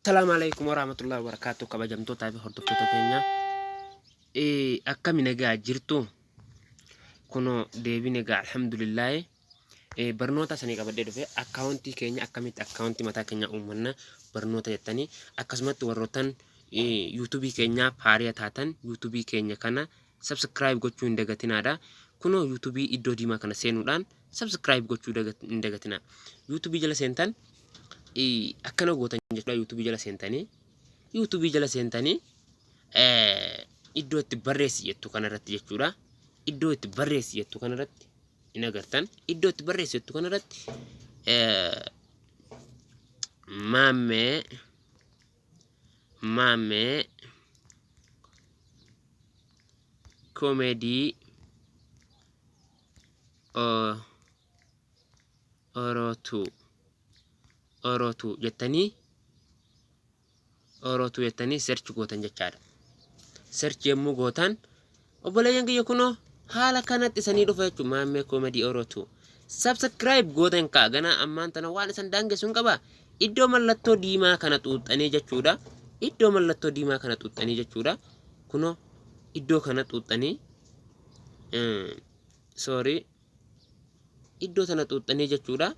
Assalaamu alaikum warahmatullahi wabarakatuh, kabajamtootaa fi hordoftoota keenya. Akkami, nagaa jirtu? Kunoo deebiin egaa, alhamdulillaahi. Barnoota sanii qabadhee dhufe. Akkaawuntii keenya akkamitti akkaawuntii mataa keenya uummanna barnoota jettanii, akkasumatti warroottan yuutuubii keenyaaf haariya taatan yuutuubii keenya kana subscribe gochuu hin dagatinaadha. Kunoo yuutuubii iddoo diimaa kana seenuudhaan subscribe gochuu hin dagatinaa. Yuutuubii jala seentan akkana gootan jechuudha. Yuutuubii jala seentanii iddoo itti barreessi jettu kanarratti jechuudha. Iddoo itti barreessi jettu kanarratti hin agartan. Iddoo itti barreessi jettu kanarratti Maammee Comedy Orotuu jettanii, Orotuu jettanii search gootan jechaadha. Search yommuu gootan, obboleeyyan kiyya, kunoo haala kanatti isanii dhufa jechuudha. Maammee Comedy Orotuu. Subscribe gootan kaa ganaa ammaan tana waan isan daangessu hin qabaa. Iddoo mallattoo diimaa kana xuuxxanii jechuudha. Iddoo mallattoo diimaa kana xuuxxanii jechuudha. Kunoo iddoo kana xuuxxanii, sorry, iddoo tana xuuxxanii jechuudha.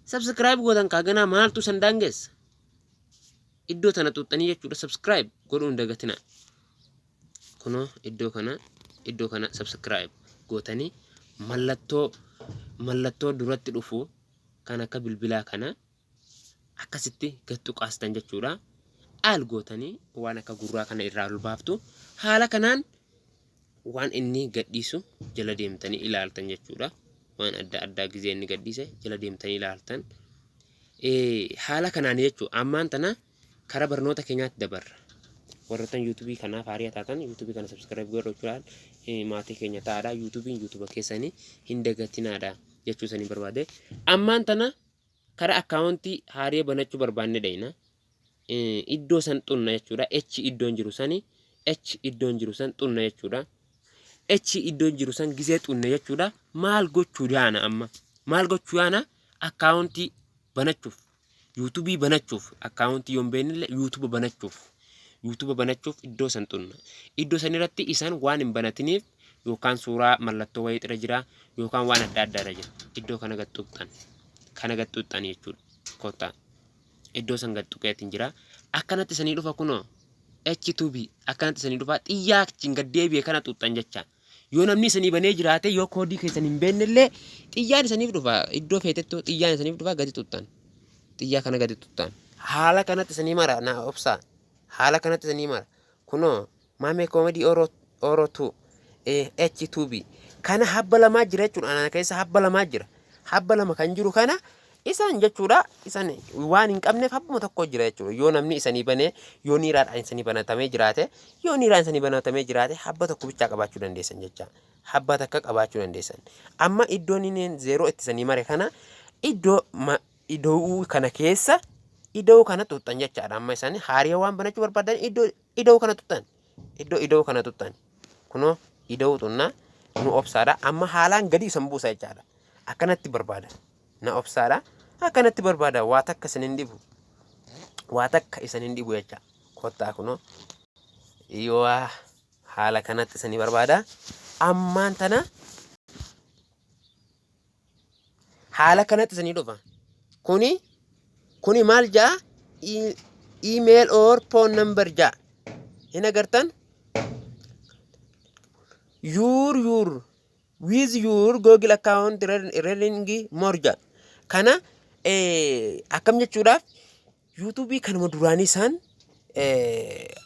Subscribe gootan kaa ganaa maaltu isan daangessa? Iddoo tana xuuxxanii jechuudha, subscribe godhuu hin dagatinaa. Kunoo iddoo kana subscribe gootanii mallattoo duratti dhufu kan akka bilbilaa kana akkasitti gad tuqaastan jechuudha. Aal gootanii waan akka gurraa kana irraa ol baaftu. Haala kanaan waan inni gadhiisu jala deemtanii ilaaltan jechuudha. Waan adda addaa gizee inni gadhiise jala deemtanii ilaaltan. Haala kanaan jechuudha. Ammaan tana karaa barnoota keenyaatti dabarra. Warroottan yuutuubii kanaaf haaraa taatan yuutuubii kana subscribe godhachuudhaan maatii keenya ta'aadha. Yuutuubiin yuutuuba keessanii hin dagatinaadha jechuu sanii barbaade. Ammaan tana karaa akkaawuntii haaraa banachuu barbaanne dhayna. Iddoo san xunna jechuudha. H iddoon jiru sani, H iddoon jiru san xunna jechuudha. H iddoon jiru san gizee xunne jechuudha. Maal gochuu yaana amma? Maal gochuu yaana? Akkaawuntii banachuuf, yuutuubii banachuuf, akkaawuntii yoon beeknillee yuutuuba banachuuf iddoo san xunna. Iddoo san irratti isaan waan hin banatiniif yookaan suuraa mallattoo wayii irra jira yookaan waan adda addaa irra jira. Iddoo kana gad tuqxan. Kana gad tuqxan jechuudha. Kottaa. Iddoo san gad tuqeetiin jira. Akkanatti sanii dhufa. Kunoo H2B akkanatti sanii dhufa. Xiyyaa achiin gad deebi'e kana tuqxan jecha. Yoo namni isanii banee jiraate, yoo koodii keessan hin beeknellee, xiyyaan isaniif dhufa. Iddoo feetettu xiyyaan isaniif dhufa, gadi tuqxan. Xiyyaa kana gadi tuqxan. Haala kanatti isanii mara, na obsaa. Haala kanatti isanii mara. Kunoo Maamee Comedy Oro 2 H2B kana habba lamaa jira jechuudha. Ana keessa habba lamaa jira. Habba lama kan jiru kana isaan jechuudha. Isaan waan hin qabneef habbuma tokko jira jechuudha. Yoo namni isanii banee, yoo niiraadhaan isanii banatamee jiraate, yoo niiraan isanii banatamee jiraate, habba tokko bichaa qabaachuu dandeessan jecha. Habba takka qabaachuu dandeessan. Amma iddoon inni zeeroo itti isanii mare kana, iddoo ida'uu kana keessa ida'uu kana tuqxan jechaadha. Amma isaan haariyaa waan banachuu barbaadan iddoo ida'uu kana tuqxan. Iddoo ida'uu kana tuqxan. Kunoo ida'uu xunnaa, nu obsaadha. Amma haalaan gadi isan buusa jechaadha. Akkanatti barbaada. Na obsaadha. Akkanatti barbaada. Waa takka isin hin dhibu. Waa takka isin hin dhibu jecha. Kottaa, kunoo. Yoo haala kanatti isinii barbaada. Ammaan tana haala kanatti isinii dhufa. Kuni maal ja'a? Email or phone number ja'a. Hin agartan? Your with your Google account running more ja'a. Kana akkam jechuudhaaf, yuutuubii kanuma duraanii isaan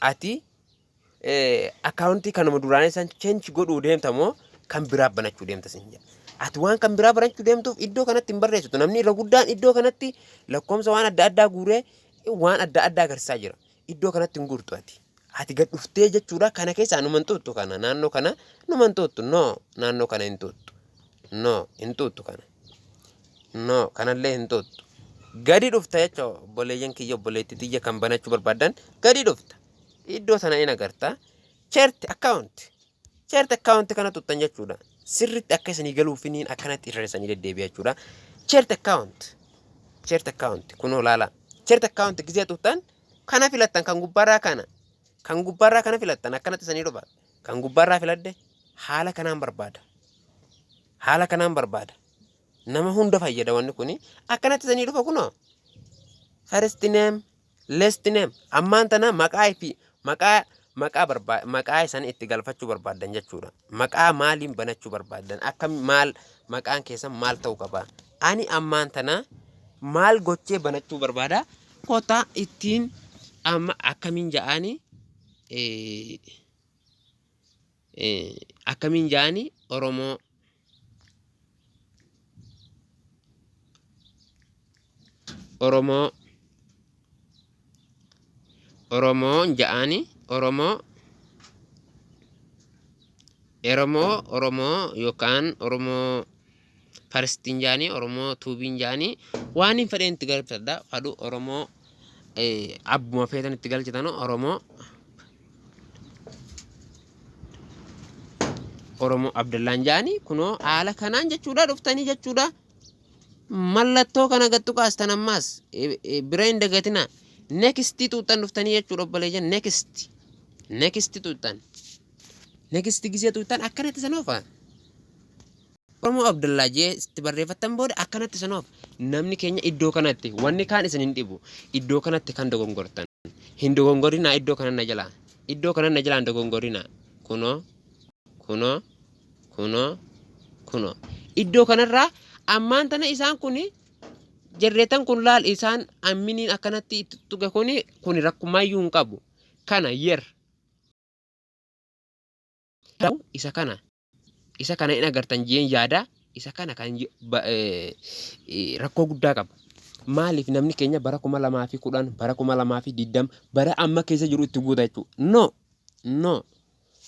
ati akkaawuntii kanuma duraanii isaan change godhuu deemta moo kan biraa banachuu deemta sin jedha. Ati waan kan biraa banachuu deemtuuf iddoo kanatti hin barreessitu. Namni irra guddaan iddoo kanatti lakkoomsa waan adda addaa guuree waan adda addaa agarsiisaa jira. Iddoo kanatti hin guurtu ati. Ati gad dhuftee jechuudha, kana keessaa numan xuuxxu, kana naannoo kana numan xuuxxu, no, naannoo kana hin xuuxxu, no, hin xuuxxu kana, no, kanallee hin xuuxxu. Gadi dhufta jecha, obboleeyyan kiyya, obboleettii tiyya kan banachuu barbaadan gadi dhufta. Iddoo sana in agarta. Create account. Create account kana tuqxan jechuudha. Sirriitti akka isinii galuufiniin akkanatti irra isanii deddeebi'a jechuudha. Create account. Create account kunoo laala. Create account gizee tuqxan Kana filattan, kan gubbaarraa kana. Kan gubbaarraa kana filattan, akkanatti isanii dhufa. Kan gubbaarraa filadhe, haala kanaan barbaada. Haala kanaan barbaada. Nama hunda fayyada wanni kuni. Akkanatti isanii dhufa kunoo. First name, last name. Ammaan tana maqaa fi maqaa maqaa barbaa maqaa isan itti galfachuu barbaaddan jechuudha. Maqaa maaliin banachuu barbaaddan? Akkam, maal maqaan keessan maal ta'uu qaba? Ani ammaan tana maal gochee banachuu barbaada? Kottaa ittiin amma akkamiin ja'aani, akkamiin ja'aani, Oromoo Oromoo Oromoon ja'aani, Oromoo Oromoo Oromoo yookaan Oromoo Firstiin ja'anii, Oromoo Tubeiin ja'anii, waan hin fedheen itti galchadha. Fadhu Oromoo abbuma feetan itti galchitanu. Oromoo Oromoo Abdallaan ja'anii, kunoo haala kanaan jechuudha dhuftanii jechuudha. Mallattoo kana gattu kaastan, ammaas bira hin dagatina. Next tuuxxan dhuftanii jechuudha, obboleeyyan. Next, next tuuxxan. Next gisee tuuxxan akkanatti san oofa. Oromoo Abdallaa jee itti barreeffattan booda akkanatti san oofa. Namni keenya iddoo kanatti wanni kaan isin hin dhibu. Iddoo kanatti kan dogongortan. Hin dogongorinaa iddoo kana na jalaa. Iddoo kana na jalaa hin dogongorinaa. Kunoo, kunoo, kunoo, kunoo. Iddoo kanarraa ammaan tana isaan kuni jarreetan kun laal, isaan amminiin akkanatti itti tuqe kuni kuni rakkumaayyuu hin qabu. Kana year isa kana isa kana hin agartan jeen yaada. Isa kana kan rakkoo guddaa qaba. Maaliif namni keenya bara 2010, bara 2020, bara amma keessa jiru itti guuta jechuudha. No, no,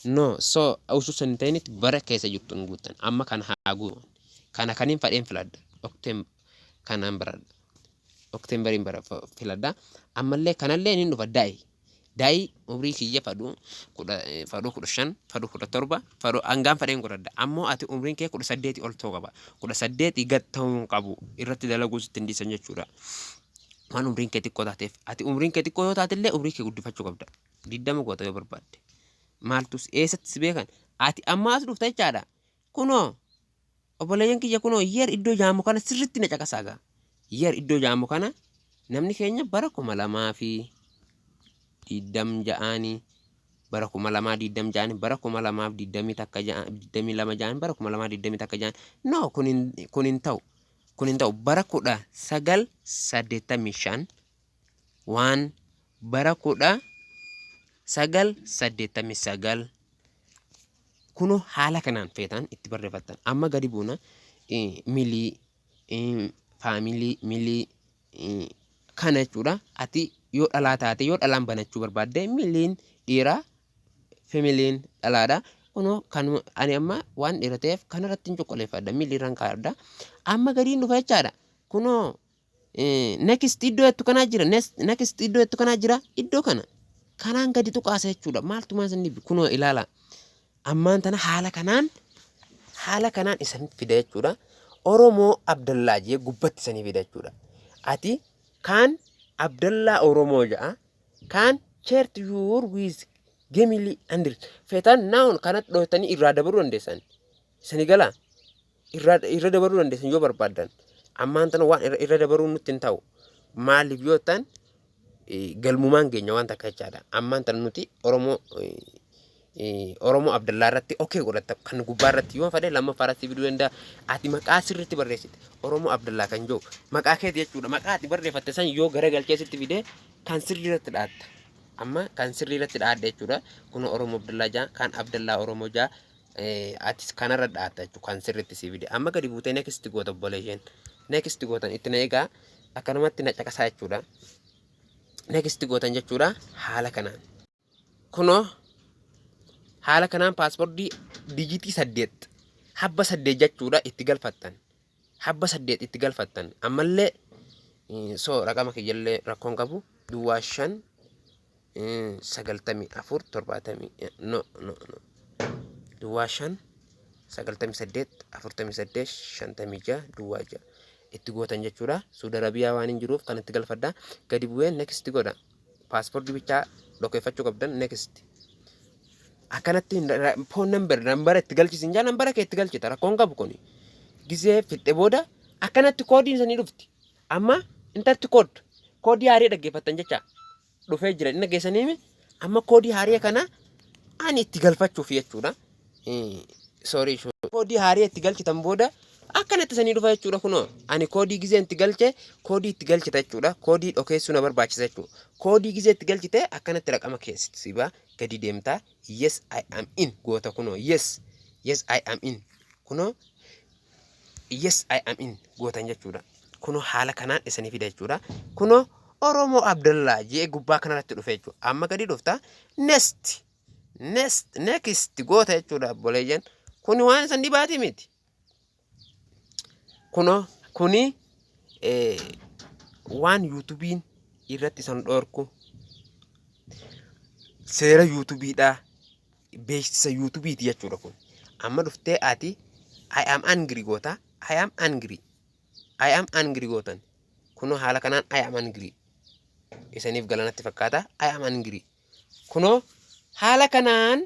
no, so osoo san hin ta'initti bara keessa jirtu hin guuttan. Amma kana haa guutu. Kana kaniin fadheen filadha. Okteem kanaan baradha. Octemberiin bara filadha. Ammallee kanallee ni dhufa daa'i. Daa'i umrii kiyya fadhu kudha fadhu 15, fadhu 17, fadhu hangaan fadheen godhadha. Ammoo ati umriin kee 18 ol ta'uu qaba. 18 gad ta'uu hin qabu. Irratti dalaguu sitti hin dhiisan jechuudha. Waan umriin kee xiqqoo taateef. Ati umriin kee xiqqoo yoo taatellee umrii kee guddifachuu qabda. 20 goota yoo barbaadde. Maaltu eessatti si beekan? Ati amma as dhufta jechaadha. Kunoo obboleeyyan kiyya, kunoo year iddoo jaamu kana sirriitti na caqasaa gaa. Year iddoo jaamu kana namni keenya bara 2020 ja'aanii, bara 2020 ja'anii, bara 2021 ja'an, 22 ja'anii, bara 2021 ja'an. No, kun hin ta'u. Kun hin ta'u. Bara 1985 waan bara 1989, kunoo haala kanaan feetan itti barreeffattan. Amma gadi buuna, male, female, male kana jechuudha. Ati yoo dhalaa taate, yoo dhalaan banachuu barbaadde, maleiin dhiiraa, femaleiin dhalaadha. Kunoo kan ani amma waan dhiira ta'eef kanarratti hin cuqqaleeffadha. Male irraan kaa'adha. Amma gadiin dhufa jechaadha. Kunoo next iddoo jettu kanaa jira. Next iddoo jettu kanaa jira. Iddoo kana kanaan gadi tuqaasa jechuudha. Maaltu maal isin dhibi? Kunoo ilaala. Ammaan tana haala kanaan isan fida jechuudha. Oromoo Abdallaa jee gubbatti isanii fida jechuudha. Ati kaan Abdallaa Oromoo jedha. Kaan start your with Gmail handle feetan naawun kanatti dhootanii irraa dabaruu dandeessan. Isanii galaa irra dabaruu dandeessan yoo barbaaddan. Ammaan tana waan irra dabaruu nutti hin ta'u. Maaliif yoo ta'an, galmumaan keenya waan takka jechaadha. Ammaan tana nuti Oromoo Abdallaa irratti okay godhatta, kan gubbaa irratti yoo fedhe lammaffaa irratti fiduu danda'a. Ati maqaa sirriitti barreessite, Oromoo Abdallaa kan jiru maqaa keeti jechuudha. Maqaa ati barreeffatte san yoo garagalchee sitti fide kan sirrii irratti dhaatta. Amma kan sirrii irratti dhaadda jechuudha. Kun Oromoo Abdallaa jaa, kan Abdallaa Oromoo jaa, atis kanarra dhaatta jechuudha, kan sirriitti si fide. Amma gadi buutee next goota, obboleeyyan. Next gootan, itti na eegaa, akkanumatti na caqasaa jechuudha. Next gootan jechuudha haala kanaan. Kunoo haala kanaan passwordii digitii saddeet, habba saddeet jechuudha, itti galfattan. Habba saddeet itti galfattan. Ammallee so raqama kiyyallee rakkoon qabu, 05 94 70, no, no, no, 05 98 48 56 06 itti gootan jechuudha. Suudi Arabiyaa waan hin jiruuf kan itti galfadha. Gadi bu'ee next godha. Passwordii bichaa dhokeeffachuu qabdan. Next. Akkanatti phone number, nambara itti galchisin jaa, nambara kee itti galchita, rakkoon qabu kuni. Gizee fixxe booda akkanatti koodiin sanii dhufti. Amma enter code, koodii haarii dhaggeeffattan jecha dhufee jira, inni geessaniimi. Amma koodii haarii kana ani itti galfachuuf jechuudha. Sorry, koodii haarii itti galchitan booda akkanatti sanii dhufa jechuudha. Kunoo ani koodii gizee itti galche, koodii itti galchita jechuudha. Koodii dhokeessuu na barbaachisa jechuudha. Koodii gizee itti galchite akkanatti raqama keessatti si baa, gadi deemtaa, "Yes, I am in" goota. Kunoo Yes, I am in." Kunoo "Yes, I am in" gootan jechuudha. Kunoo haala kanaan isanii fida jechuudha. Kunoo Oromoo Abdallaa jee gubbaa kanarratti dhufe jechuudha. Amma gadi dhufta, next, next, next goota jechuudha obboleeyyan. Kuni waan isan dhibaati miti. Kunoo kuni waan YouTubeiin irratti isan dhorku, seera YouTubeiidha, beeksisa YouTubeiiti jechuudha kun. Amma dhuftee ati "I am angry" goota. "I am angry", "I am angry" gootan. Kunoo haala kanaan "I am angry" isaniif galanatti fakkaata. "I am angry" kunoo haala kanaan,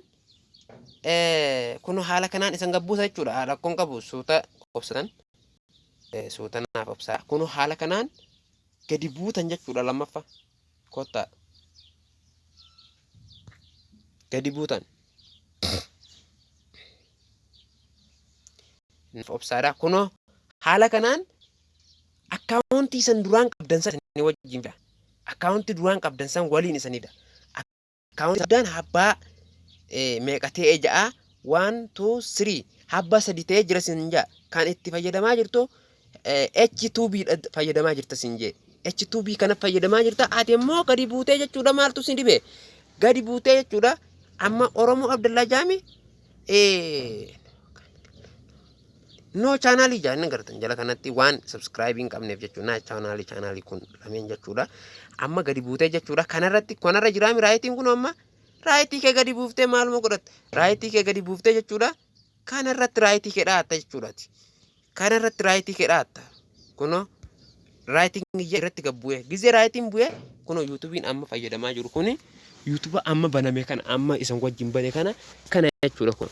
kunoo haala kanaan isan gabbuusa jechuudha. Rakkoon qabu, suuta obsatan, suuta naaf obsaa. Kunoo haala kanaan gadi buutan jechuudha. Lammaffaa kottaa gadi buutan, naaf obsaadha. Kunoo haala kanaan akkaawuntii isan duraan qabdan san wajjin fida. Akkaawuntii duraan qabdan san waliin isanidha. Akkaawuntii qabdan habbaa meeqa ta'e ja'a? One, two, three, habbaa sadi ta'ee jira sin ja'a. Kan itti fayyadamaa jirtu H2B dha fayyadamaa jirta sin jee. H2B kana fayyadamaa jirta. Ati immoo gadi buutee jechuudha, maaltu sin dhibe? Gadi buutee jechuudha. Amma Oromoo Abdallaa Jaami no channelii jaa inni gartan jala kanatti waan subscribe hin qabneef jechuudha. Na channelii, channelii kun lameen jechuudha. Amma gadi buutee jechuudha. Kanarratti, kanarra jiraami rightiin kun. Amma rightii kee gadi buuftee maaluma godhatte? Rightii kee gadi buuftee jechuudha. Kanarratti rightii kee dhaatta jechuudhaati. Kanarratti rightii kee dhaatta. Kunoo rightiin kiyya irratti gad bu'ee, gizee rightiin bu'ee, kunoo YouTubeiin amma fayyadamaa jiru kuni YouTube amma baname kana, amma isan wajjin bane kana kana jechuudha. Kun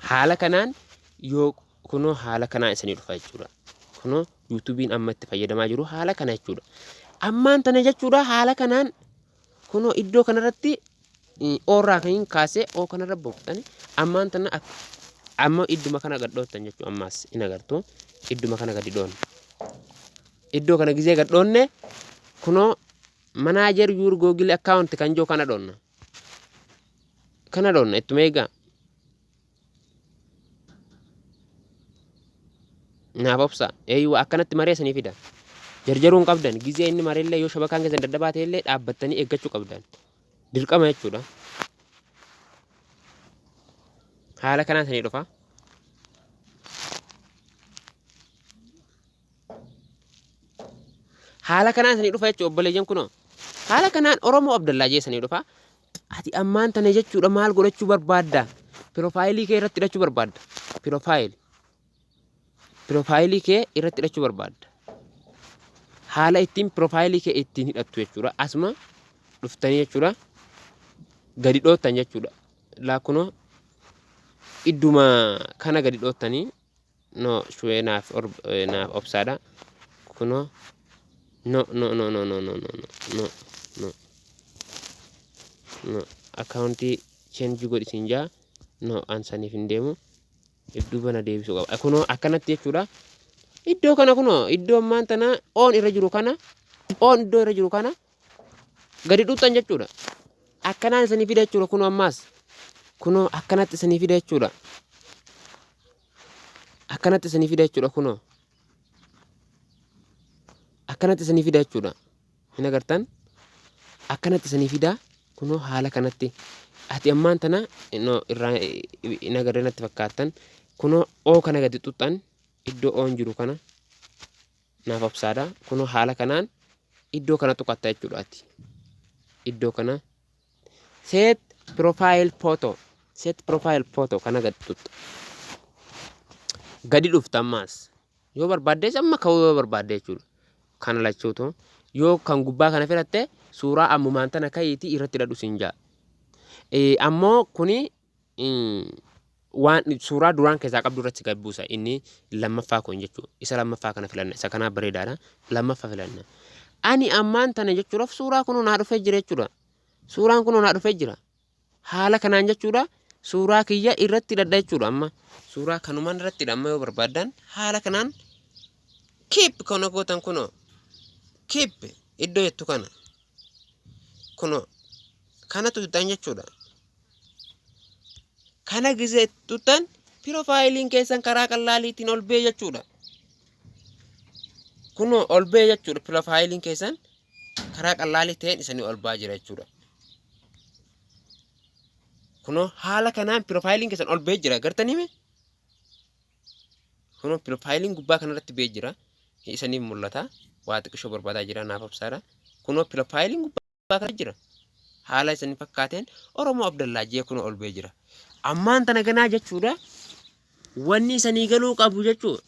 haala kanaan yoo kunoo haala kanaan isanii dhufa jechuudha. Kunoo YouTubeiin amma itti fayyadamaa jiru haala kana jechuudha. Ammaan tana jechuudha, haala kanaan kunoo iddoo kanarratti oorraa kan hin kaasee oo kanarra boqxani. Ammaan tana amma idduma kana gad dhoottan jechuudha. Ammaas in agartu, idduma kana gadi dhoonne. Iddoo kana gizee gad dhoonne, kunoo "Manage your Google account" kan jiru kana dhoonna. Kana dhoonna, ittuma eegaa. Naaf obsa. Eeyyuu, akkanatti maree sanii fida. Jarjaruu hin qabdan. Gizee inni mareellee, yoo shabakaan keessan dadhabaa ta'ellee, dhaabbattanii eeggachuu qabdan. Dirqama jechuudha. Haala kanaan sanii dhufa. Haala kanaan sanii dhufa jechuudha obboleeyyan kunoo. Haala kanaan Oromoo Abdallaa jee sanii dhufa. Ati ammaan tana jechuudha maal godhachuu barbaadda? Profileii kee irratti hidhachuu barbaadda. Profile. Profileii kee irratti hidhachuu barbaadda. Haala ittiin profileii kee ittiin hidhattu jechuudha. Asuma dhuftanii jechuudha. Gadi dhoottan jechuudha. Laakunoo idduma kana gadi dhoottanii, no, shuwee naaf naaf obsaadha. Kunoo no, no, no, no, no, no, no, no, no, no, no, akkaawuntii change godhi siin jaa. No, an saniif hin deemu, iddoo bana deebisuu qaba. Kunoo akkanatti jechuudha. Iddoo kana, kunoo iddoo ammaan tana on irra jiru kana, on iddoo irra jiru kana gadi xuuxxan jechuudha. Akkanaan isanii fida jechuudha. Kunoo ammaas kunoo akkanatti isanii fida jechuudha. Akkanatti isanii fida jechuudha. Kunoo akkanatti isanii fida jechuudha. Hin agartan, akkanatti isanii fida. Kunoo haala kanatti ati ammaan tana no irraa hin agarree natti fakkaattan. Kunoo oo kana gadi xuuxxan, iddoo oon jiru kana. Naaf obsaadha. Kunoo haala kanaan iddoo kana tuqatta jechuudha. Ati iddoo kana "Set profile photo", "Set profile photo" kana gadi tuqxa, gadi dhufta. Ammaas yoo barbaaddes, amma ka'uu yoo barbaadde jechuudha, kana lachuutu yoo kan gubbaa kana filatte Suuraa ammumaan tana ka'iitii irratti hidhadhu siin ja'a. Ammoo kuni waan suuraa duraan keessaa qabdu irratti gad buusa inni lammaffaa kun jechuudha. Isa lammaffaa kana filanna. Isa kanaa bareedaadha. Lammaffaa filanna. Ani ammaan tana jechuudhaaf suuraa kun naa dhufee jira jechuudha. Suuraan kun naa dhufee jira. Haala kanaan jechuudha suuraa kiyya irratti hidhadha jechuudha amma. Suuraa kanumaan irratti hidha amma yoo barbaaddan haala kanaan keep kana gootan kunoo keep iddoo jettu kana kunoo kana tuqxan jechuudha. Kana gizee tuqxan piroofaayiliin keessan karaa qallaaliitiin ol bee jechuudha. Kunoo ol bee jechuudha piroofaayiliin keessan karaa qallaalii ta'een isanii ol baa jira jechuudha. Kunoo haala kanaan piroofaayiliin keessan ol bee jira gartanii mee? Kunoo piroofaayiliin gubbaa kanarratti bee jira. Isaniif mul'ata. Waa xiqqishoo barbaadaa jira naaf obsaadha. Kunoo piroofaayiliin gubbaa kana jira. Haala isanii fakkaateen Oromoo Abdallaa jee kunoo ol bee jira. Ammaan tana ganaa jechuudha. Wanni isanii galuu qabu jechuudha.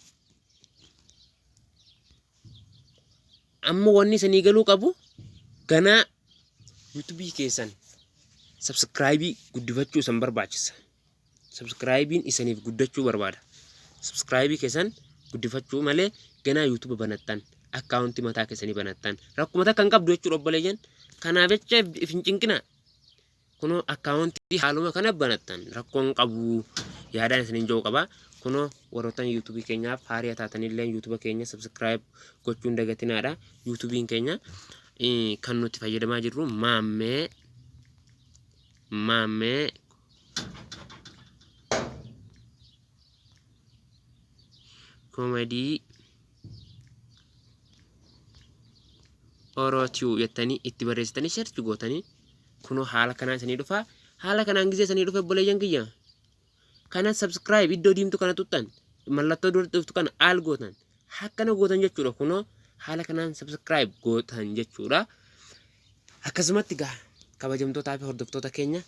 Amma wanni isanii galuu qabu ganaa yuutuubii keessan sabskraayibii guddifachuu isan barbaachisa. Sabskraayibiin isaniif guddachuu barbaada. Sabskraayibii keessan guddifachuu malee ganaa yuutuuba banattan akkaawuntii mataa keessanii banattan rakkuma takka hin qabdu jechuudha obboleeyyan. Kanaaf jecha if hin cinqinaa. Kunoo akkaawuntii haaluma kana banattan rakkoon qabu yaadaan isiniin jiru qaba. Kunoo warroottan yuutuubii keenyaaf haariya taatanillee yuutuuba keenya subscribe gochuun dagatinaadha. Yuutuubiin keenya kan nuti fayyadamaa jirru maammee maammee komedii orootiyu jettanii itti barreessitanii search gootanii kunoo haala kanaan isanii dhufa. Haala kanaan gizee isanii dhufe obboleeyyan kiyya kana subscribe iddoo diimtuu kana tuqxan mallattoo dura dhuftu kana al gootan akkana gootan jechuudha. Kunoo haala kanaan subscribe gootan jechuudha. Akkasumatti gaa kabajamtootaa fi hordoftoota keenya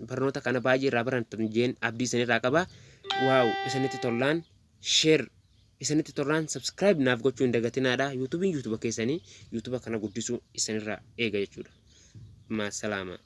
barnoota kana baay'ee irraa barattan jeen abdii isinirraa qaba. Waaw isinitti tollaan share isinitti tollaan subscribe naaf gochuu hin dagatinaadha. Yuutuubiin yuutuuba keessanii yuutuuba kana guddisuu isinirraa eega jechuudha. Maasalaama.